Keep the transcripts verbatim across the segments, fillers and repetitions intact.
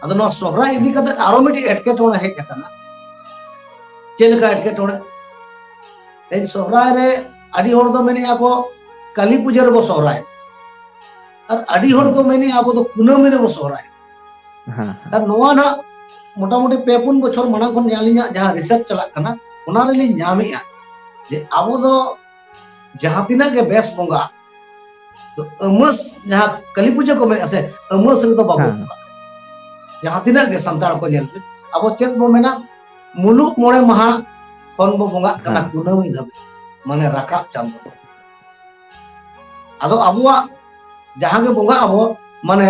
ᱟᱫᱚ ᱱᱚᱣᱟ ᱥᱚᱦᱨᱟᱭ ᱤᱫᱤ ᱠᱟᱛᱮ ᱟᱨᱚ ᱢᱤᱫᱴᱤᱡ ᱮᱴᱠᱮᱴᱚᱬᱮ ᱦᱮᱡ ᱟᱠᱟᱱᱟ᱾ ᱪᱮᱫ ᱞᱮᱠᱟ ᱮᱴᱠᱮᱴᱚᱬᱮ? ᱛᱮᱦᱮᱧ ᱥᱚᱦᱨᱟᱭ ᱨᱮ ᱟᱹᱰᱤ ᱦᱚᱲ ᱫᱚ ᱢᱮᱱᱮᱫᱼᱟ ᱠᱚ, ᱠᱟᱹᱞᱤ ᱯᱩᱡᱟᱹ ᱨᱮᱵᱚ ᱥᱚᱦᱨᱟᱭ, ᱟᱨ ᱟᱹᱰᱤ ᱦᱚᱲ ᱠᱚ ᱢᱮᱱᱮᱫᱼᱟ ᱟᱵᱚ ᱫᱚ ᱠᱩᱱᱟᱹᱢᱤ ᱨᱮᱵᱚ ᱥᱚᱦᱨᱟᱭ᱾ ᱦᱮᱸ, ᱦᱮᱸ᱾ ᱟᱨ ᱱᱚᱣᱟ ᱱᱟᱜ ᱢᱚᱴᱟᱢᱩᱴᱤ ᱯᱮ ᱯᱩᱱ ᱵᱚᱪᱷᱚᱨ ᱢᱟᱲᱟᱝ ᱠᱷᱚᱱ ᱟᱹᱞᱤᱧᱟᱜ ᱡᱟᱦᱟᱸ ᱨᱤᱥᱟᱨᱪ ᱪᱟᱞᱟᱜ ᱠᱟᱱᱟ, ᱚᱱᱟ ᱨᱮᱞᱤᱧ ᱧᱟᱢᱮᱫᱼᱟ ᱡᱮ ᱟᱵᱚ ᱫᱚ ᱡᱟᱦᱟᱸ ᱛᱤᱱᱟᱹᱜ ᱜᱮ ᱵᱮᱥ ᱵᱚᱸᱜᱟ, ᱛᱚ ᱟᱹᱢᱟᱹᱥ, ᱡᱟᱦᱟᱸ ᱠᱟᱹᱞᱤ ᱯᱩᱡᱟᱹ ᱠᱚ ᱢᱮᱱᱮᱫᱼᱟ ᱥᱮ, ᱟᱹᱢᱟᱹᱥ ᱨᱮᱫᱚ ᱵᱟᱵᱚ ᱦᱮᱸ᱾ ᱵᱚᱸᱜᱟᱜᱼᱟ᱾ ᱡᱟᱦᱟᱸ ᱛᱤᱱᱟᱹᱜ ᱜᱮ ᱥᱟᱱᱛᱟᱲ ᱠᱚ ᱧᱮᱞ ᱯᱮ, ᱟᱵᱚ ᱪᱮᱫ ᱵᱚ ᱢᱮᱱᱟ, ᱢᱩᱞᱩᱜ ᱢᱚᱬᱮ ᱢᱟᱦᱟ ᱠᱷᱚᱱ ᱵᱚ ᱵᱚᱸᱜᱟᱜ ᱠᱟᱱᱟ ᱦᱮᱸ᱾ ᱠᱩᱱᱟᱹᱢᱤ ᱫᱷᱟᱹᱵᱤᱡ, ᱢᱟᱱᱮ ᱨᱟᱠᱟᱵ ᱪᱟᱸᱫᱚ᱾ ᱟᱫᱚ ᱟᱵᱚᱣᱟᱜ ᱡᱟᱦᱟᱸ ᱜᱮ ᱵᱚᱸᱜᱟᱜ ᱟᱵᱚ, ᱢᱟᱱᱮ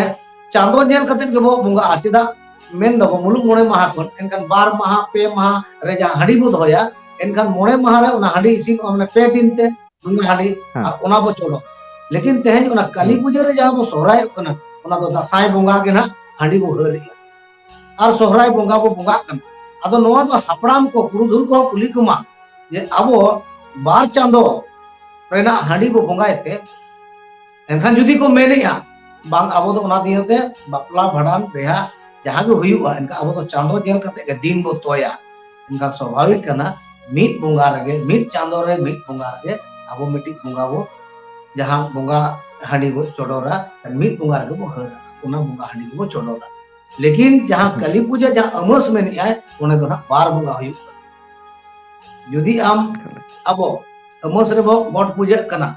ᱪᱟᱸᱫᱚ ᱧᱮᱞ ᱠᱟᱛᱮ ᱜᱮᱵᱚ ᱵᱚᱸᱜᱟᱜᱼᱟ᱾ ᱪᱮᱫᱟᱜ ᱢᱮᱱ ᱫᱟᱵᱚ ᱢᱩᱞᱩᱜ ᱢᱚᱬᱮ ᱢᱟᱦᱟ ᱠᱷᱚᱱ, ᱮᱱᱠᱷᱟᱱ ᱵᱟᱨ ᱢᱟᱦᱟ, ᱯᱮ ᱢᱟᱦᱟ ᱨᱮ ᱡᱟᱦᱟᱸ ᱦᱟᱺᱰᱤ ᱵᱚ ᱫᱚᱦᱚᱭᱟ, ᱮᱱᱠᱷᱟᱱ ᱢᱚᱬᱮ ᱢᱟᱦᱟ ᱨᱮ ᱚᱱᱟ ᱦᱟᱺᱰᱤ ᱤᱥᱤᱱᱚᱜᱼᱟ, ᱢᱟᱱᱮ ᱯᱮ ᱫᱤᱱ ᱛᱮ ᱵᱚᱸᱜᱟ ᱦᱟᱺᱰᱤ, ᱦᱮᱸ᱾ ᱟᱨ ᱚᱱᱟ ᱵᱚ ᱪᱚᱰᱚᱨ᱾ ᱞᱮᱠᱤᱱ ᱛᱮᱦᱮᱧ ᱚᱱᱟ ᱠᱟᱹᱞᱤ ᱦᱩᱸ᱾ ᱯᱩᱡᱟᱹ ᱨᱮ ᱡᱟᱦᱟᱸ ᱵᱚ ᱥᱚᱦᱨᱟᱭᱚᱜ ᱠᱟᱱᱟ, ᱚᱱᱟ ᱫᱚ ᱫᱟᱸᱥᱟᱭ ᱵᱚᱸᱜᱟ ᱜᱮ ᱱᱟᱦᱟᱜ ᱦᱟᱺᱰᱤ ᱵᱚ ᱦᱟᱹᱨᱮᱜᱼᱟ ᱟᱨ ᱥᱚᱦᱨᱟᱭ ᱵᱚᱸᱜᱟ ᱵᱚ ᱵᱚᱸᱜᱟᱜ ᱠᱟᱱᱟ᱾ ᱟᱫᱚ ᱱᱚᱣᱟ ᱫᱚ ᱦᱟᱯᱲᱟᱢ ᱠᱚ, ᱯᱩᱨᱩᱫᱷᱩᱞ ᱠᱚᱦᱚᱸ ᱠᱩᱞᱤ ᱠᱚᱢᱟ ᱡᱮ ᱟᱵᱚ ᱵᱟᱨ ᱪᱟᱸᱫᱚ ᱨᱮᱱᱟᱜ ᱦᱟᱺᱰᱤ ᱵᱚ ᱵᱚᱸᱜᱟᱭ ᱛᱮ, ᱮᱱᱠᱷᱟᱱ ᱡᱩᱫᱤ ᱠᱚ ᱢᱮᱱᱮᱜᱼᱟ, ᱵᱟᱝ, ᱟᱵᱚ ᱫᱚ ᱚᱱᱟ ᱫᱤᱭᱮ ᱛᱮ ᱵᱟᱯᱞᱟ, ᱵᱷᱟᱸᱰᱟᱱ, ᱵᱤᱦᱟ ᱡᱟᱦᱟᱸ ᱜᱮ ᱦᱩᱭᱩᱜᱼᱟ, ᱮᱱᱠᱷᱟᱱ ᱟᱵᱚ ᱫᱚ ᱪᱟᱸᱫᱚ ᱧᱮᱞ ᱠᱟᱛᱮ ᱜᱮ ᱫᱤᱱ ᱵᱚ ᱛᱚᱭᱟ᱾ ᱮᱱᱠᱷᱟᱱ ᱥᱚᱵᱷᱟᱵᱤᱠ ᱠᱟᱱᱟ, ᱢᱤᱫ ᱵᱚᱸᱜᱟ ᱨᱮᱜᱮ, ᱢᱤᱫ ᱪᱟᱸᱫᱚ ᱨᱮ ᱢᱤᱫ ᱵᱚᱸᱜᱟ ᱨᱮᱜᱮ ᱟᱵᱚ ᱢᱤᱫᱴᱤᱡ ᱵᱚᱸᱜᱟ ᱵᱚ, ᱡᱟᱦᱟᱸ ᱵᱚᱸᱜᱟ ᱦᱟᱺᱰᱤ ᱵᱚ ᱪᱚᱰᱚᱨᱟ, ᱢᱤᱫ ᱵᱚᱸᱜᱟ ᱨᱮᱜᱮ ᱵᱚ ᱦᱟᱹᱨᱟ, ᱚᱱᱟ ᱵᱚᱸᱜᱟ ᱦᱟᱺᱰᱤ ᱜᱮᱵᱚ ᱪᱚᱰᱚᱨᱟ᱾ ᱞᱮᱠᱤᱱ ᱡᱟᱦᱟᱸ ᱦᱩᱸ᱾ ᱠᱟᱹᱞᱤ ᱯᱩᱡᱟᱹ ᱡᱟᱦᱟᱸ ᱟᱹᱢᱟᱹᱥ ᱢᱮᱱᱮᱜᱼᱟᱭ, ᱚᱸᱰᱮ ᱫᱚ ᱱᱟᱜ ᱵᱟᱨ ᱵᱚᱸᱜᱟ ᱦᱩᱭᱩᱜ ᱠᱟᱱᱟ᱾ ᱡᱩᱫᱤ ᱟᱢ, ᱟᱵᱚ ᱟᱹᱢᱟᱹᱥ ᱨᱮᱵᱚ ᱜᱚᱴ ᱯᱩᱡᱟᱹᱜ ᱠᱟᱱᱟ,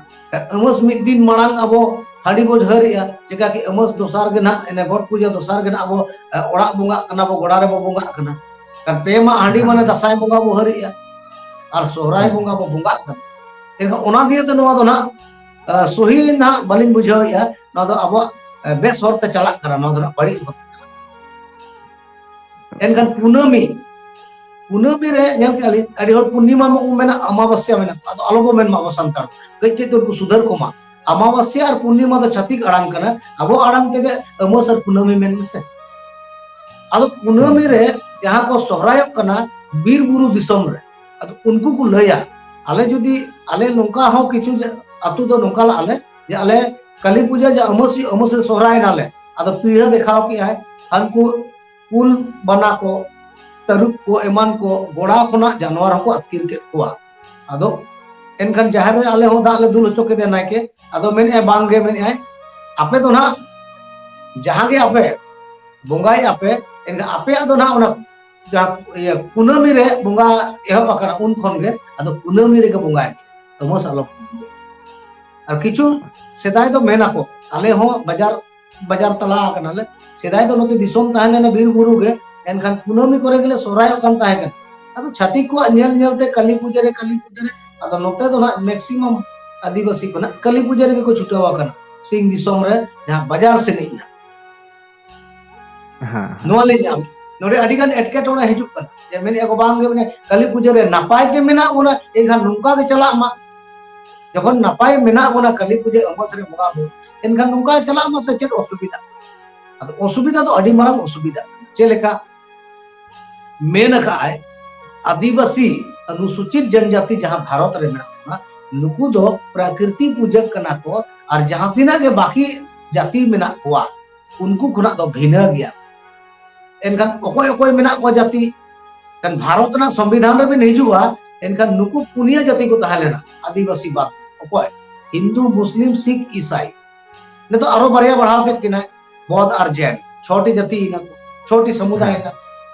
ᱟᱹᱢᱟᱹᱥ ᱢᱤᱫ ᱫᱤᱱ ᱢᱟᱲᱟᱝ ᱟᱵᱚ ᱦᱟᱺᱰᱤ ᱵᱚ ᱦᱟᱹᱨᱮᱜᱼᱟ, ᱪᱮᱠᱟ ᱠᱤ ᱟᱹᱢᱟᱹᱥ ᱫᱚᱥᱟᱨ ᱜᱮ ᱱᱟᱜ, ᱮᱱᱮ ᱜᱚᱴ ᱯᱩᱡᱟᱹ ᱫᱚᱥᱟᱨ ᱜᱮ ᱱᱟᱜ ᱟᱵᱚ, ᱮ, ᱚᱲᱟᱜ ᱵᱚᱸᱜᱟᱜ ᱠᱟᱱᱟ ᱵᱚ, ᱜᱚᱲᱟ ᱨᱮᱵᱚ ᱵᱚᱸᱜᱟᱜ ᱠᱟᱱᱟ᱾ ᱠᱷᱟᱱ ᱯᱮ ᱢᱟᱦᱟ ᱦᱟᱺᱰᱤ ᱦᱮᱸ᱾ ᱢᱟᱱᱮ ᱫᱟᱸᱥᱟᱭ ᱵᱚᱸᱜᱟ ᱵᱚ ᱦᱟᱹᱨᱮᱜᱼᱟ, ᱟᱨ ᱥᱚᱦᱨᱟᱭ ᱦᱮᱸ᱾ ᱵᱚᱸᱜᱟ ᱵᱚ ᱵᱚᱸᱜᱟᱜ ᱠᱟᱱᱟ᱾ ᱮᱱᱠᱷᱟᱱ ᱚᱱᱟ ᱫᱤᱭᱮ ᱛᱮ ᱱᱚᱣᱟ ᱫᱚ ᱱᱟᱜ, ᱮ, ᱥᱚᱦᱤ ᱱᱟᱜ ᱵᱟᱹᱞᱤᱧ ᱵᱩᱡᱷᱟᱹᱣᱮᱜᱼᱟ, ᱱᱚᱣᱟ ᱫᱚ ᱟᱵᱚᱣᱟᱜ, ᱮ, ᱵᱮᱥ ᱦᱚᱨ ᱛᱮ ᱪᱟᱞᱟᱜ ᱠᱟᱱᱟ, ᱱᱚᱣᱟ ᱫᱚ ᱱᱟᱜ ᱵᱟᱹᱲᱤᱡ ᱦᱚᱨ ᱛᱮ ᱪᱟᱞᱟᱜ ᱠᱟᱱᱟ᱾ ᱮᱱᱠᱷᱟᱱ ᱠᱩᱱᱟᱹᱢᱤ, ᱠᱩᱱᱟᱹᱢᱤ ᱨᱮ ᱧᱮᱞ ᱠᱮᱜᱼᱟ ᱞᱤᱧ, ᱟᱹᱰᱤ ᱦᱚᱲ ᱯᱩᱨᱱᱤᱢᱟ ᱢᱟ ᱠᱚ ᱢᱮᱱᱟ, ᱟᱢᱟᱵᱟᱥᱭᱟ ᱢᱮᱱᱟ, ᱟᱫᱚ ᱟᱞᱚ ᱵᱚ ᱢᱮᱱ ᱢᱟ ᱟᱵᱚ ᱥᱟᱱᱛᱟᱲ, ᱠᱟᱹᱡ ᱠᱟᱹᱡ ᱛᱮ ᱩᱱᱠᱩ ᱥᱩᱫᱷᱟᱹᱨ ᱠᱚᱢᱟ᱾ ᱟᱢᱟᱵᱟᱥᱭᱟ ᱟᱨ ᱯᱩᱨᱱᱤᱢᱟ ᱫᱚ ᱪᱷᱟᱹᱛᱤᱠ ᱟᱲᱟᱝ ᱠᱟᱱᱟ, ᱟᱵᱚ ᱟᱲᱟᱝ ᱛᱮᱜᱮ ᱟᱹᱢᱟᱹᱥ ᱟᱨ ᱠᱩᱱᱟᱹᱢᱤ ᱢᱮᱱ ᱢᱮᱥᱮ᱾ ᱟᱫᱚ ᱠᱩᱱᱟᱹᱢᱤ ᱨᱮ ᱡᱟᱦᱟᱸ ᱠᱚ ᱥᱚᱦᱨᱟᱭᱚᱜ ᱠᱟᱱᱟ ᱵᱤᱨ ᱵᱩᱨᱩ ᱫᱤᱥᱚᱢ ᱨᱮ, ᱟᱫᱚ ᱩᱱᱠᱩ ᱠᱚ ᱞᱟᱹᱭᱟ, ᱟᱞᱮ ᱡᱩᱫᱤ, ᱟᱞᱮ ᱱᱚᱝᱠᱟ ᱦᱚᱸ ᱠᱤᱪᱷᱩ ᱡᱟ-, ᱟᱛᱳ ᱫᱚ ᱱᱚᱝᱠᱟ ᱞᱮ, ᱟᱞᱮ ᱡᱮ ᱟᱞᱮ ᱠᱟᱹᱞᱤ ᱯᱩᱡᱟᱹ ᱡᱮ ᱟᱹᱢᱟᱹᱥ, ᱟᱹᱢᱟᱹᱥ ᱨᱮ ᱥᱚᱦᱨᱟᱭ ᱮᱱᱟᱞᱮ, ᱟᱫᱚ ᱯᱤᱲᱦᱟᱹ ᱫᱮᱠᱷᱟᱣ ᱠᱮᱜᱼᱟᱭ, ᱦᱟᱱᱠᱩ ᱠᱩᱞ ᱵᱟᱱᱟ ᱠᱚ, ᱛᱟᱹᱨᱩᱵ ᱠᱚ, ᱮᱢᱟᱱ ᱠᱚ, ᱜᱚᱲᱟ ᱠᱷᱚᱱᱟᱜ ᱡᱟᱱᱣᱟᱨ ᱦᱚᱸᱠᱚ ᱟᱹᱛᱠᱤᱨ ᱠᱮᱫ ᱠᱚᱣᱟ᱾ ᱟᱫᱚ ᱮᱱᱠᱷᱟᱱ ᱡᱟᱦᱮᱨ ᱨᱮ ᱟᱞᱮ ᱦᱚᱸ ᱫᱟᱜ ᱞᱮ ᱫᱩᱞ ᱦᱚᱪᱚ ᱠᱮᱫᱮᱭᱟ ᱱᱟᱭᱠᱮ᱾ ᱟᱫᱚ ᱢᱮᱱᱮᱫᱼᱟᱭ, ᱵᱟᱝ ᱜᱮ, ᱢᱮᱱᱮᱫᱼᱟᱭ, ᱟᱯᱮ ᱫᱚ ᱱᱟᱦᱟᱜ ᱡᱟᱦᱟᱸ ᱜᱮ ᱟᱯᱮ ᱵᱚᱸᱜᱟᱭᱮᱫᱼᱟ ᱯᱮ, ᱮᱱᱠᱷᱟᱱ ᱟᱯᱮᱭᱟᱜ ᱫᱚ ᱱᱟᱦᱟᱜ ᱚᱱᱟ ᱡᱟᱦᱟᱸ, ᱤᱭᱟᱹ, ᱠᱩᱱᱟᱹᱢᱤ ᱨᱮ ᱵᱚᱸᱜᱟ ᱮᱦᱚᱵ ᱟᱠᱟᱱᱟ, ᱩᱱ ᱠᱷᱚᱱ ᱜᱮ ᱟᱫᱚ ᱠᱩᱱᱟᱹᱢᱤ ᱨᱮᱜᱮ ᱵᱚᱸᱜᱟᱭ ᱢᱮ, ᱛᱚᱢᱚᱥ ᱟᱞᱚᱢ ᱤᱫᱤᱭᱟ᱾ ᱟᱨ ᱠᱤᱪᱷᱩ ᱥᱮᱫᱟᱭ ᱫᱚ ᱢᱮᱱ ᱟᱠᱚ, ᱟᱞᱮ ᱦᱚᱸ ᱵᱟᱡᱟᱨ, ᱵᱟᱡᱟᱨ ᱛᱟᱞᱟ ᱟᱠᱟᱱᱟᱞᱮ᱾ ᱥᱮᱫᱟᱭ ᱫᱚ ᱱᱚᱛᱮ ᱫᱤᱥᱚᱢ ᱛᱟᱦᱮᱸ ᱞᱮᱱᱟ ᱵᱤᱨ ᱵᱩᱨᱩ ᱜᱮ, ᱮᱱᱠᱷᱟᱱ ᱠᱩᱱᱟᱹᱢᱤ ᱠᱚᱨᱮ ᱜᱮᱞᱮ ᱥᱚᱦᱨᱟᱭᱚᱜ ᱠᱟᱱ ᱛᱟᱦᱮᱸ ᱠᱟᱱᱟ᱾ ᱟᱫᱚ ᱪᱷᱟᱹᱛᱤᱠ ᱠᱚᱣᱟᱜ ᱧᱮᱞ ᱧᱮᱞ ᱛᱮ ᱠᱟᱹᱞᱤ ᱯᱩᱡᱟᱹ ᱨᱮ, ᱠᱟᱹᱞᱤ ᱯᱩᱡᱟᱹ ᱨᱮ, ᱟᱫᱚ ᱱᱚᱛᱮ ᱫᱚ ᱱᱟᱦᱟᱜ maximum ᱟᱹᱫᱤᱵᱟᱹᱥᱤ ᱠᱚ ᱱᱟᱦᱟᱜ ᱠᱟᱹᱞᱤ ᱯᱩᱡᱟᱹ ᱨᱮᱜᱮ ᱠᱚ ᱪᱷᱩᱴᱟᱹᱣ ᱟᱠᱟᱱᱟ, ᱥᱤᱧ ᱫᱤᱥᱚᱢ ᱨᱮ ᱡᱟᱦᱟᱸ ᱵᱟᱡᱟᱨ ᱥᱮᱱᱤᱡ ᱱᱟᱦᱟᱜ᱾ ᱦᱮᱸ, ᱦᱮᱸ᱾ ᱱᱚᱣᱟ ᱞᱟᱹᱭ ᱧᱟᱢ, ᱱᱚᱰᱮ ᱟᱹᱰᱤ ᱜᱟᱱ ᱮᱴᱠᱮᱴᱚᱬᱮ ᱦᱤᱡᱩᱜ ᱠᱟᱱᱟ, ᱡᱮ ᱢᱮᱱᱮᱫᱼᱟ ᱠᱚ, ᱵᱟᱝ ᱜᱮ, ᱢᱟᱱᱮ ᱠᱟᱹᱞᱤ ᱯᱩᱡᱟᱹ ᱨᱮ ᱱᱟᱯᱟᱭ ᱛᱮ ᱢᱮᱱᱟᱜ ᱵᱚᱱᱟ, ᱮᱱᱠᱷᱟᱱ ᱱᱚᱝᱠᱟ ᱜᱮ ᱪᱟᱞᱟᱜ ᱢᱟ᱾ ᱡᱚᱠᱷᱚᱱ ᱱᱟᱯᱟᱭ ᱢᱮᱱᱟᱜ ᱵᱚᱱᱟ ᱠᱟᱹᱞᱤ ᱯᱩᱡᱟᱹ ᱟᱢᱵᱟᱥ ᱨᱮ ᱵᱚᱸᱜᱟ ᱵᱩᱨᱩ, ᱮᱱᱠᱷᱟᱱ ᱱᱚᱝᱠᱟ ᱪᱟᱞᱟᱜ ᱢᱟ ᱥᱮ ᱪᱮᱫ ᱚᱥᱩᱵᱤᱫᱷᱟ? ᱟᱫᱚ ᱚᱥᱩᱵᱤᱫᱷᱟ ᱫᱚ ᱟᱹᱰᱤ ᱢᱟᱨᱟᱝ ᱚᱥᱩᱵᱤᱫᱷᱟ ᱠᱟᱱᱟ᱾ ᱪᱮᱫ ᱞᱮᱠᱟ ᱢᱮᱱ ᱟᱠᱟᱫ ᱟᱭ, ᱟᱹᱫᱤᱵᱟᱹᱥᱤ ᱚᱱᱩᱥᱩᱪᱤᱛ ᱡᱚᱱᱡᱟᱹᱛᱤ ᱡᱟᱦᱟᱸ ᱵᱷᱟᱨᱚᱛ ᱨᱮ ᱢᱮᱱᱟᱜ ᱵᱚᱱᱟ, ᱱᱩᱠᱩ ᱫᱚ ᱯᱨᱟᱠᱨᱤᱛᱤ ᱯᱩᱡᱟᱹ ᱠᱟᱱᱟ ᱠᱚ, ᱟᱨ ᱡᱟᱦᱟᱸ ᱛᱤᱱᱟᱹᱜ ᱜᱮ ᱵᱟᱹᱠᱤ ᱡᱟᱹᱛᱤ ᱢᱮᱱᱟᱜ ᱠᱚᱣᱟ, ᱩᱱᱠᱩ ᱠᱷᱚᱱᱟᱜ ᱫᱚ ᱵᱷᱤᱱᱟᱹ ᱜᱮᱭᱟ᱾ ᱮᱱᱠᱷᱟᱱ ᱚᱠᱚᱭ ᱚᱠᱚᱭ ᱢᱮᱱᱟᱜ ᱠᱚᱣᱟ ᱡᱟᱹᱛᱤ? ᱠᱷᱟᱱ ᱵᱷᱟᱨᱚᱛ ᱨᱮᱱᱟᱜ ᱥᱚᱝᱵᱤᱫᱷᱟᱱ ᱨᱮᱵᱤᱱ ᱦᱤᱡᱩᱜᱼᱟ, ᱮᱱᱠᱷᱟᱱ ᱱᱩᱠᱩ ᱯᱩᱱᱭᱟᱹ ᱡᱟᱹᱛᱤ ᱠᱚ ᱛᱟᱦᱮᱸ ᱞᱮᱱᱟ ᱟᱹᱫᱤᱵᱟᱹᱥᱤ ᱵᱟᱫ᱾ ᱚᱠᱚᱭ? ᱦᱤᱱᱫᱩ, ᱢᱩᱥᱞᱤᱢ, ᱥᱤᱠᱷ, ᱤᱥᱟᱭ᱾ ᱱᱤᱛᱚᱜ ᱟᱨᱚ ᱵᱟᱨᱭᱟ ᱵᱟᱲᱦᱟᱣ ᱠᱮᱫ ᱠᱤᱱᱟᱭ, ᱵᱚᱫ ᱟᱨ ᱡᱮᱱ, ᱪᱷᱚᱴᱤ ᱡᱟᱹᱛᱤ ᱮᱱᱟ ᱠᱚ, ᱪᱷᱚᱴᱤ ᱥᱚᱢᱩᱫᱟᱭ ᱮᱱᱟ᱾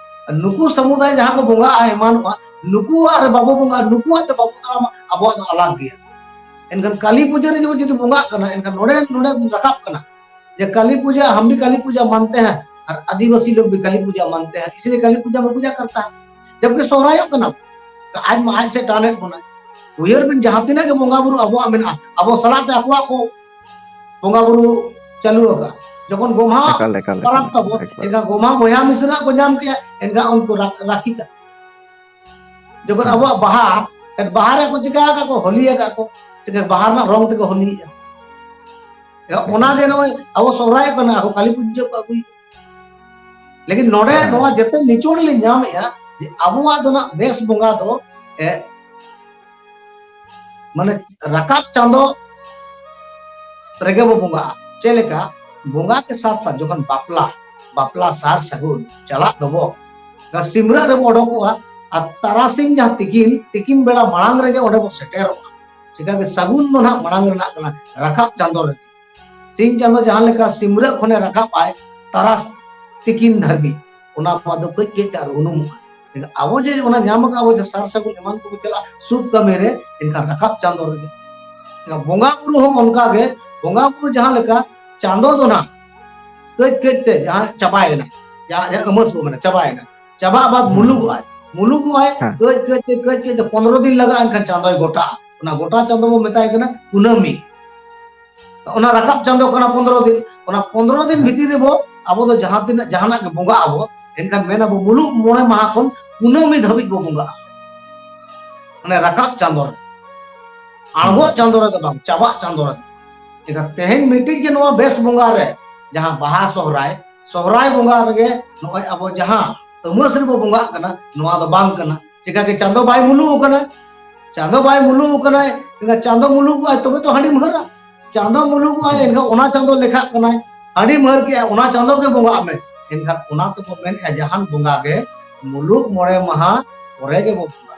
ᱱᱩᱠᱩ ᱥᱚᱢᱩᱫᱟᱭ ᱡᱟᱦᱟᱸ ᱠᱚ ᱵᱚᱸᱜᱟᱜᱼᱟ, ᱮᱢᱟᱱᱚᱜᱼᱟ, ᱱᱩᱠᱩᱣᱟᱜ ᱨᱮ ᱵᱟᱵᱚ ᱵᱚᱸᱜᱟᱜᱼᱟ, ᱱᱩᱠᱩᱣᱟᱜ ᱛᱮ ᱵᱟᱵᱚ ᱛᱟᱲᱟᱢᱟ, ᱟᱵᱚᱣᱟᱜ ᱫᱚ ᱟᱞᱟᱜᱽ ᱜᱮᱭᱟ᱾ ᱮᱱᱠᱷᱟᱱ ᱠᱟᱹᱞᱤ ᱯᱩᱡᱟᱹ ᱨᱮ ᱡᱮᱢᱚᱱ ᱡᱩᱫᱤ ᱵᱚᱸᱜᱟᱜ ᱠᱟᱱᱟ, ᱮᱱᱠᱷᱟᱱ ᱱᱚᱰᱮ, ᱱᱚᱰᱮ ᱨᱟᱠᱟᱵ ᱠᱟᱱᱟ ᱡᱮ ᱠᱟᱹᱞᱤ ᱯᱩᱡᱟᱹ, ᱦᱟᱢ ᱵᱷᱤ ᱠᱟᱹᱞᱤ ᱯᱩᱡᱟᱹ ᱢᱟᱱᱛᱮ ᱦᱮᱸ, ᱟᱨ ᱟᱹᱫᱤᱵᱟᱹᱥᱤ ᱞᱳᱜ ᱵᱷᱤ ᱠᱟᱹᱞᱤ ᱯᱩᱡᱟᱹ ᱢᱟᱱᱛᱮ ᱦᱮᱸ, ᱤᱥᱞᱤᱭᱮ ᱠᱟᱹᱞᱤ ᱯᱩᱡᱟᱹ ᱢᱮ ᱯᱩᱡᱟᱹ ᱠᱟᱨᱛᱟ ᱦᱮᱸ, ᱡᱚᱵᱠᱤ ᱥᱚᱦᱨᱟᱭᱚᱜ ᱠᱟᱱᱟ ᱟᱡ ᱢᱟ ᱟᱡ ᱥᱮ ᱴᱟᱱᱮᱫ ᱵᱚᱱᱟ᱾ ᱩᱭᱦᱟᱹᱨ ᱵᱤᱱ, ᱡᱟᱦᱟᱸ ᱛᱤᱱᱟᱹᱜ ᱜᱮ ᱵᱚᱸᱜᱟ ᱵᱩᱨᱩ ᱟᱵᱚᱣᱟᱜ ᱢᱮᱱᱟᱜᱼᱟ, ᱟᱵᱚ ᱥᱟᱞᱟᱜ ᱛᱮ ᱟᱠᱚᱣᱟᱜ ᱠᱚ ᱵᱚᱸᱜᱟ ᱵᱩᱨᱩ ᱪᱟᱹᱞᱩ ᱟᱠᱟᱫᱼᱟ᱾ ᱡᱚᱠᱷᱚᱱ ᱜᱚᱢᱦᱟ ᱮᱠᱟᱞ, ᱮᱠᱟᱞ, ᱯᱟᱨᱟᱵᱽ ᱮᱠᱟᱞ, ᱛᱟᱵᱚ, ᱮᱠᱟᱞ᱾ ᱮᱱᱠᱷᱟᱱ ᱜᱚᱢᱦᱟ ᱵᱚᱭᱦᱟ ᱢᱤᱥᱨᱟ ᱠᱚ ᱧᱟᱢ ᱠᱮᱜᱼᱟ, ᱮᱱᱠᱷᱟᱱ ᱩᱱᱠᱩ ᱨᱟ-, ᱨᱟᱠᱷᱤ ᱠᱟᱜᱼᱟ᱾ ᱡᱚᱠᱷᱚᱱ ᱦᱮᱸ᱾ ᱟᱵᱚᱣᱟᱜ ᱵᱟᱦᱟ, ᱵᱟᱦᱟ ᱨᱮ ᱠᱚ ᱪᱤᱠᱟ ᱟᱠᱟᱫ ᱠᱚ, ᱦᱳᱞᱤ ᱟᱠᱟᱫ ᱠᱚ, ᱪᱤᱠᱟ ᱵᱟᱦᱟ ᱨᱮᱱᱟᱜ ᱨᱚᱝ ᱛᱮᱠᱚ ᱦᱳᱞᱤᱭᱮᱫᱼᱟ᱾ ᱮᱱᱠᱷᱟᱱ ᱚᱱᱟ ᱜᱮ ᱱᱚᱜᱼᱚᱭ ᱟᱵᱚ ᱥᱚᱦᱨᱟᱭᱚᱜ ᱠᱟᱱᱟ, ᱟᱠᱚ ᱠᱟᱹᱞᱤ ᱯᱩᱡᱟᱹ ᱠᱚ ᱟᱹᱜᱩᱭᱮᱫᱼᱟ᱾ ᱞᱮᱠᱤᱱ ᱱᱚᱰᱮ ᱦᱮᱸ᱾ ᱱᱚᱣᱟ ᱡᱮᱛᱮ ᱱᱤᱪᱚᱲ ᱞᱮ ᱧᱟᱢᱮᱫᱼᱟ ᱡᱮ ᱟᱵᱚᱣᱟᱜ ᱫᱚ ᱱᱟᱜ ᱵᱮᱥ ᱵᱚᱸᱜᱟ ᱫᱚ, ᱮ, ᱢᱟᱱᱮ ᱨᱟᱠᱟᱵ ᱪᱟᱸᱫᱚ ᱨᱮᱜᱮ ᱵᱚ ᱵᱚᱸᱜᱟᱜᱼᱟ᱾ ᱪᱮᱫ ᱞᱮᱠᱟ? ᱵᱚᱸᱜᱟ ᱠᱮ ᱥᱟᱛ ᱥᱟᱛ ᱡᱚᱠᱷᱚᱱ ᱵᱟᱯᱞᱟ, ᱵᱟᱯᱞᱟ ᱥᱟᱨ ᱥᱟᱹᱜᱩᱱ ᱪᱟᱞᱟᱜ ᱫᱚᱵᱚ, ᱥᱤᱢᱨᱟᱹᱜ ᱨᱮᱵᱚ ᱚᱰᱚᱠᱚᱜᱼᱟ᱾ ᱟᱨ ᱛᱟᱨᱟᱥᱤᱧ ᱡᱟᱦᱟᱸ ᱛᱤᱠᱤᱱ, ᱛᱤᱠᱤᱱ ᱵᱮᱲᱟ ᱢᱟᱲᱟᱝ ᱨᱮᱜᱮ ᱚᱸᱰᱮ ᱵᱚ ᱥᱮᱴᱮᱨᱚᱜᱼᱟ᱾ ᱪᱮᱠᱟ ᱜᱮ ᱥᱟᱹᱜᱩᱱ ᱫᱚ ᱱᱟᱦᱟᱜ ᱢᱟᱲᱟᱝ ᱨᱮᱱᱟᱜ ᱠᱟᱱᱟ, ᱨᱟᱠᱟᱵ ᱪᱟᱸᱫᱚ ᱨᱮ᱾ ᱥᱤᱧ ᱪᱟᱸᱫᱚ ᱡᱟᱦᱟᱸ ᱞᱮᱠᱟ ᱥᱤᱢᱨᱟᱹᱜ ᱠᱷᱚᱱᱮ ᱨᱟᱠᱟᱵ ᱟᱭ ᱛᱟᱨᱟᱥ ᱛᱤᱠᱤᱱ ᱫᱷᱟᱹᱵᱤᱡ, ᱚᱱᱟ ᱵᱟᱫ ᱫᱚ ᱠᱟᱹᱡ ᱠᱟᱹᱡ ᱛᱮ ᱟᱨ ᱩᱱᱩᱢᱚᱜᱼᱟ᱾ ᱮᱱᱠᱷᱟᱱ ᱟᱵᱚ ᱡᱮ ᱚᱱᱟ ᱧᱟᱢ ᱟᱠᱟᱫ ᱟᱵᱚ ᱡᱮ ᱥᱟᱨ ᱥᱟᱹᱜᱩᱱ ᱮᱢᱟᱱ ᱠᱚᱵᱚ ᱪᱟᱞᱟᱜᱼᱟ ᱥᱩᱵ ᱠᱟᱹᱢᱤ ᱨᱮ, ᱮᱱᱠᱷᱟᱱ ᱨᱟᱠᱟᱵ ᱪᱟᱸᱫᱚ ᱨᱮᱜᱮ᱾ ᱮᱱᱠᱷᱟᱱ ᱵᱚᱸᱜᱟ ᱵᱩᱨᱩ ᱦᱚᱸ ᱚᱱᱠᱟ ᱜᱮ, ᱵᱚᱸᱜᱟ ᱵᱩᱨᱩ ᱡᱟᱦᱟᱸ ᱞᱮᱠᱟ ᱪᱟᱸᱫᱚ ᱫᱚ ᱱᱟᱦᱟᱜ ᱠᱟᱹᱡ ᱠᱟᱹᱡ ᱛᱮ ᱡᱟᱦᱟᱸ ᱪᱟᱵᱟᱭᱮᱱᱟ, ᱡᱟᱦᱟᱸ, ᱡᱟᱦᱟᱸ ᱟᱹᱢᱟᱹᱥ ᱵᱚ ᱢᱮᱱᱟ ᱪᱟᱵᱟᱭᱮᱱᱟ, ᱪᱟᱵᱟᱜ ᱵᱟᱫ ᱦᱩᱸ᱾ ᱢᱩᱞᱩᱜᱚᱜᱼᱟᱭ, ᱢᱩᱞᱩᱜᱚᱜᱼᱟᱭ, ᱦᱮᱸ᱾ ᱠᱟᱹᱡ ᱠᱟᱹᱡ ᱛᱮ, ᱠᱟᱹᱡ ᱠᱟᱹᱡ ᱛᱮ ᱯᱚᱱᱨᱚ ᱫᱤᱱ ᱞᱟᱜᱟᱜᱼᱟ, ᱮᱱᱠᱷᱟᱱ ᱪᱟᱸᱫᱚᱭ ᱜᱚᱴᱟᱜᱼᱟ᱾ ᱚᱱᱟ ᱜᱚᱴᱟ ᱪᱟᱸᱫᱚ ᱵᱚ ᱢᱮᱛᱟᱭ ᱠᱟᱱᱟ ᱠᱩᱱᱟᱹᱢᱤ᱾ ᱚᱱᱟ ᱨᱟᱠᱟᱵ ᱪᱟᱸᱫᱚ ᱠᱟᱱᱟ ᱯᱚᱱᱨᱚ ᱫᱤᱱ᱾ ᱚᱱᱟ ᱯᱚᱱᱨᱚ ᱫᱤᱱ ᱦᱮᱸ᱾ ᱵᱷᱤᱛᱤᱨ ᱨᱮᱵᱚ ᱟᱵᱚ ᱫᱚ ᱡᱟᱦᱟᱸ ᱛᱤᱱᱟᱹᱜ ᱡᱟᱦᱟᱱᱟᱜ ᱜᱮ ᱵᱚᱸᱜᱟᱜ ᱟᱵᱚ, ᱮᱱᱠᱷᱟᱱ ᱢᱮᱱ ᱟᱵᱚ ᱢᱩᱞᱩᱜ ᱢᱚᱬᱮ ᱢᱟᱦᱟ ᱠᱷᱚᱱ ᱠᱩᱱᱟᱹᱢᱤ ᱫᱷᱟᱹᱵᱤᱡ ᱵᱚ ᱵᱚᱸᱜᱟᱜᱼᱟ᱾ ᱢᱟᱱᱮ ᱨᱟᱠᱟᱵ ᱪᱟᱸᱫᱚ ᱨᱮ, ᱟᱬᱜᱚᱜ ᱦᱩᱸ᱾ ᱪᱟᱸᱫᱚ ᱨᱮᱫᱚ ᱵᱟᱝ, ᱪᱟᱵᱟᱜ ᱪᱟᱸᱫᱚ ᱨᱮ᱾ ᱮᱱᱠᱷᱟᱱ ᱛᱮᱦᱮᱧ ᱢᱤᱫᱴᱤᱡ ᱜᱮ ᱱᱚᱣᱟ ᱵᱮᱥ ᱵᱚᱸᱜᱟ ᱨᱮ, ᱡᱟᱦᱟᱸ ᱵᱟᱦᱟ ᱥᱚᱦᱨᱟᱭ, ᱥᱚᱦᱨᱟᱭ ᱵᱚᱸᱜᱟ ᱨᱮᱜᱮ ᱱᱚᱜᱼᱚᱭ ᱟᱵᱚ ᱡᱟᱦᱟᱸ ᱟᱹᱢᱟᱹᱥ ᱨᱮᱵᱚ ᱵᱚᱸᱜᱟᱜ ᱠᱟᱱᱟ, ᱱᱚᱣᱟ ᱫᱚ ᱵᱟᱝ ᱠᱟᱱᱟ᱾ ᱪᱮᱠᱟ ᱜᱮ ᱪᱟᱸᱫᱚ ᱵᱟᱭ ᱢᱩᱞᱩᱜ ᱟᱠᱟᱱᱟ, ᱪᱟᱸᱫᱚ ᱵᱟᱭ ᱢᱩᱞᱩᱜ ᱟᱠᱟᱱᱟᱭ, ᱮᱱᱠᱷᱟᱱ ᱪᱟᱸᱫᱚ ᱢᱩᱞᱩᱜᱚᱜᱼᱟᱭ ᱛᱚᱵᱮ ᱛᱚ ᱦᱟᱺᱰᱤᱢ ᱦᱟᱹᱨᱟ᱾ ᱪᱟᱸᱫᱚ ᱢᱩᱞᱩᱜᱚᱜᱼᱟᱭ, ᱮᱱᱠᱷᱟᱱ ᱚᱱᱟ ᱪᱟᱸᱫᱚ ᱞᱮᱠᱷᱟᱜ ᱠᱟᱱᱟᱭ, ᱦᱟᱺᱰᱤᱢ ᱦᱟᱹᱨ ᱠᱮᱜᱼᱟ, ᱚᱱᱟ ᱪᱟᱸᱫᱚ ᱜᱮ ᱵᱚᱸᱜᱟᱜ ᱢᱮ᱾ ᱮᱱᱠᱷᱟᱱ ᱚᱱᱟ ᱛᱮᱵᱚ ᱢᱮᱱᱮᱜᱼᱟ, ᱡᱟᱦᱟᱱ ᱵᱚᱸᱜᱟ ᱜᱮ ᱢᱩᱞᱩᱜ ᱢᱚᱬᱮ ᱢᱟᱦᱟ ᱯᱚᱨᱮ ᱜᱮᱵᱚ ᱵᱚᱸᱜᱟᱜᱼᱟ᱾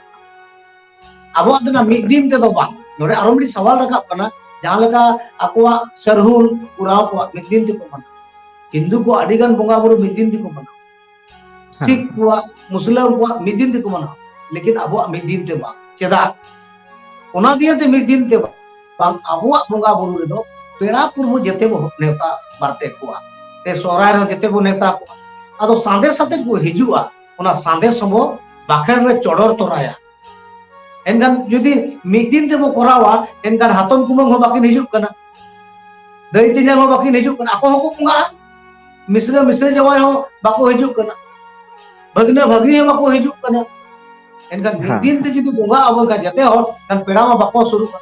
ᱟᱵᱚᱣᱟᱜ ᱫᱚ ᱱᱟ ᱢᱤᱫ ᱫᱤᱱ ᱛᱮᱫᱚ ᱵᱟᱝ᱾ ᱱᱚᱰᱮ ᱟᱨᱚ ᱢᱤᱫᱴᱤᱡ ᱥᱟᱣᱟᱞ ᱨᱟᱠᱟᱵ ᱠᱟᱱᱟ, ᱡᱟᱦᱟᱸ ᱞᱮᱠᱟ ᱟᱠᱚᱣᱟᱜ ᱥᱟᱹᱨᱦᱩᱞ ᱠᱚᱨᱟᱣ ᱠᱚᱣᱟ ᱢᱤᱫ ᱫᱤᱱ ᱛᱮᱠᱚ ᱢᱟᱱᱟᱣᱟ, ᱦᱤᱱᱫᱩ ᱠᱚᱣᱟᱜ ᱟᱹᱰᱤ ᱜᱟᱱ ᱵᱚᱸᱜᱟ ᱵᱩᱨᱩ ᱢᱤᱫ ᱫᱤᱱ ᱛᱮᱠᱚ ᱢᱟᱱᱟᱣᱟ, ᱦᱮᱸ᱾ ᱥᱤᱠᱷ ᱠᱚᱣᱟᱜ, ᱢᱩᱥᱞᱟᱹ ᱠᱚᱣᱟᱜ ᱢᱤᱫ ᱫᱤᱱ ᱛᱮᱠᱚ ᱢᱟᱱᱟᱣᱟ, ᱞᱮᱠᱤᱱ ᱟᱵᱚᱣᱟᱜ ᱢᱤᱫ ᱫᱤᱱ ᱛᱮ ᱵᱟᱝ᱾ ᱪᱮᱫᱟᱜ? ᱚᱱᱟ ᱫᱤᱭᱮ ᱛᱮ ᱢᱤᱫ ᱫᱤᱱ ᱛᱮ ᱵᱟᱝ, ᱟᱵᱚᱣᱟᱜ ᱵᱚᱸᱜᱟ ᱵᱩᱨᱩ ᱨᱮᱫᱚ ᱯᱮᱲᱟ ᱯᱩᱨᱵᱷᱩ ᱡᱮᱛᱮ ᱵᱚ ᱱᱮᱣᱛᱟ ᱵᱟᱨᱛᱮ ᱠᱚᱣᱟ, ᱥᱮ ᱥᱚᱦᱨᱟᱭ ᱨᱮᱦᱚᱸ ᱡᱮᱛᱮ ᱵᱚ ᱱᱮᱣᱛᱟ ᱠᱚᱣᱟ᱾ ᱟᱫᱚ ᱥᱟᱸᱫᱮᱥ ᱟᱛᱮ ᱠᱚ ᱦᱤᱡᱩᱜᱼᱟ, ᱚᱱᱟ ᱥᱟᱸᱫᱮᱥ ᱦᱚᱸᱵᱚ ᱵᱟᱠᱷᱮᱲ ᱨᱮ ᱪᱚᱰᱚᱨ ᱛᱚᱨᱟᱭᱟ᱾ ᱮᱱᱠᱷᱟᱱ ᱡᱩᱫᱤ ᱢᱤᱫ ᱫᱤᱱ ᱛᱮᱵᱚ ᱠᱚᱨᱟᱣᱟ, ᱮᱱᱠᱷᱟᱱ ᱦᱟᱛᱚᱢ ᱠᱩᱢᱟᱹᱝ ᱦᱚᱸ ᱵᱟᱹᱠᱤᱱ ᱦᱤᱡᱩᱜ ᱠᱟᱱᱟ, ᱫᱟᱹᱭ ᱛᱮᱧᱟᱝ ᱦᱚᱸ ᱵᱟᱹᱠᱤᱱ ᱦᱤᱡᱩᱜ ᱠᱟᱱᱟ, ᱟᱠᱚ ᱦᱚᱸᱠᱚ ᱵᱚᱸᱜᱟᱜᱼᱟ᱾ ᱢᱤᱥᱨᱟᱹ ᱢᱤᱥᱨᱟᱹ ᱡᱟᱶᱟᱭ ᱦᱚᱸ ᱵᱟᱠᱚ ᱦᱤᱡᱩᱜ ᱠᱟᱱᱟ, ᱵᱷᱟᱹᱜᱽᱱᱟᱹ ᱵᱷᱟᱹᱜᱽᱱᱤ ᱦᱚᱸ ᱵᱟᱠᱚ ᱦᱤᱡᱩᱜ ᱠᱟᱱᱟ᱾ ᱮᱱᱠᱷᱟᱱ ᱢᱤᱫ ᱦᱮᱸ᱾ ᱫᱤᱱ ᱛᱮ ᱡᱩᱫᱤ ᱵᱚᱸᱜᱟ ᱟᱵᱚᱱ ᱠᱷᱟᱱ ᱡᱮᱛᱮ ᱦᱚᱲ, ᱠᱷᱟᱱ ᱯᱮᱲᱟ ᱢᱟ ᱵᱟᱠᱚ ᱥᱩᱨᱩᱜᱼᱟ᱾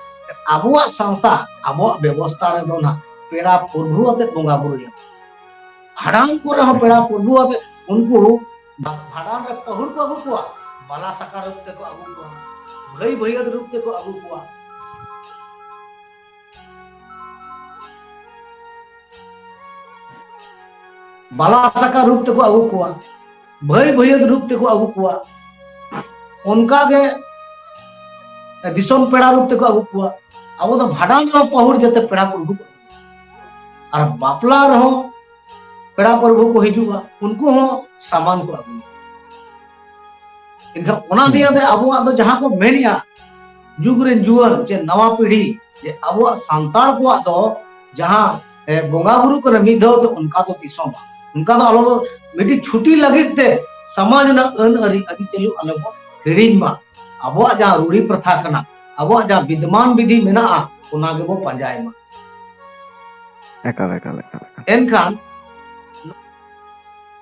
ᱟᱵᱚᱣᱟᱜ ᱥᱟᱶᱛᱟ, ᱟᱵᱚᱣᱟᱜ ᱵᱮᱵᱚᱥᱛᱟ ᱨᱮᱫᱚ ᱱᱟᱦᱟᱜ ᱯᱮᱲᱟ ᱯᱩᱨᱵᱷᱩ ᱟᱛᱮ ᱵᱚᱸᱜᱟ ᱵᱩᱨᱩᱭᱟ᱾ ᱵᱷᱟᱸᱰᱟᱱ ᱠᱚᱨᱮ ᱦᱚᱸ ᱯᱮᱲᱟ ᱯᱩᱨᱵᱷᱩ ᱟᱛᱮ ᱩᱱᱠᱩ ᱵᱷᱟᱸᱰᱟᱱ ᱨᱮ ᱯᱟᱹᱦᱩᱲ ᱠᱚ ᱟᱹᱜᱩ ᱠᱚᱣᱟ, ᱵᱟᱞᱟ ᱥᱟᱠᱟ ᱨᱩᱯ ᱛᱮᱠᱚ ᱟᱹᱜᱩ ᱠᱚᱣᱟ, ᱵᱷᱟᱹᱭ ᱵᱷᱟᱹᱭᱟᱹᱛ ᱨᱩᱯ ᱛᱮᱠᱚ ᱟᱹᱜᱩ ᱠᱚᱣᱟ᱾ ᱵᱟᱞᱟ ᱥᱟᱠᱟ ᱨᱩᱯ ᱛᱮᱠᱚ ᱟᱹᱜᱩ ᱠᱚᱣᱟ, ᱵᱷᱟᱹᱭ ᱵᱷᱟᱹᱭᱟᱹᱛ ᱨᱩᱯ ᱛᱮᱠᱚ ᱟᱹᱜᱩ ᱠᱚᱣᱟ, ᱚᱱᱠᱟ ᱜᱮ ᱫᱤᱥᱚᱢ ᱯᱮᱲᱟ ᱨᱩᱯ ᱛᱮᱠᱚ ᱟᱹᱜᱩ ᱠᱚᱣᱟ᱾ ᱟᱵᱚ ᱫᱚ ᱵᱷᱟᱸᱰᱟᱱ ᱨᱮᱦᱚᱸ ᱯᱟᱹᱦᱩᱲ ᱡᱟᱛᱮ ᱯᱮᱲᱟ ᱯᱨᱚᱵᱷᱩ ᱠᱚ ᱟᱹᱜᱩ, ᱟᱨ ᱵᱟᱯᱞᱟ ᱨᱮᱦᱚᱸ ᱯᱮᱲᱟ ᱯᱨᱚᱵᱷᱩ ᱠᱚ ᱦᱤᱡᱩᱜᱼᱟ, ᱩᱱᱠᱩ ᱦᱚᱸ ᱥᱟᱢᱟᱱ ᱠᱚ ᱟᱹᱜᱩᱭᱟ᱾ ᱮᱱᱠᱷᱟᱱ ᱚᱱᱟ ᱦᱩᱸ᱾ ᱫᱤᱭᱮ ᱛᱮ ᱟᱵᱚᱣᱟᱜ ᱫᱚ ᱡᱟᱦᱟᱸ ᱠᱚ ᱢᱮᱱᱮᱜᱼᱟ, ᱡᱩᱜᱽ ᱨᱮᱱ ᱡᱩᱣᱟᱹᱱ ᱪᱮ ᱱᱟᱣᱟ ᱯᱤᱲᱦᱤ, ᱡᱮ ᱟᱵᱚᱣᱟᱜ ᱥᱟᱱᱛᱟᱲ ᱠᱚᱣᱟᱜ ᱫᱚ ᱡᱟᱦᱟᱸ, ᱮ, ᱵᱚᱸᱜᱟ ᱵᱩᱨᱩ ᱠᱚᱨᱮ ᱢᱤᱫ ᱫᱷᱟᱣ ᱛᱮ ᱚᱱᱠᱟ ᱫᱚ ᱛᱤᱥ ᱦᱚᱸ ᱵᱟᱝ᱾ ᱚᱱᱠᱟ ᱫᱚ ᱟᱞᱚ ᱵᱚ, ᱢᱤᱫᱴᱤᱡ ᱪᱷᱩᱴᱤ ᱞᱟᱹᱜᱤᱫ ᱛᱮ ᱥᱚᱢᱟᱡᱽ ᱨᱮᱱᱟᱜ ᱟᱹᱱ ᱟᱹᱨᱤ ᱟᱹᱨᱤᱪᱟᱹᱞᱤ ᱟᱞᱚ ᱵᱚ ᱦᱤᱲᱤᱧ ᱢᱟ᱾ ᱟᱵᱚᱣᱟᱜ ᱡᱟᱦᱟᱸ ᱨᱩᱲᱤ ᱯᱨᱚᱛᱷᱟ ᱠᱟᱱᱟ, ᱟᱵᱚᱣᱟᱜ ᱡᱟᱦᱟᱸ ᱵᱤᱫᱽᱢᱟᱱ ᱵᱤᱫᱷᱤ ᱢᱮᱱᱟᱜᱼᱟ, ᱚᱱᱟ ᱜᱮᱵᱚ ᱯᱟᱸᱡᱟᱭ ᱢᱟ᱾ ᱮᱠᱟᱞ, ᱮᱠᱟᱞ, ᱮᱠᱟᱞ, ᱮᱠᱟᱞ᱾ ᱮᱱᱠᱷᱟᱱ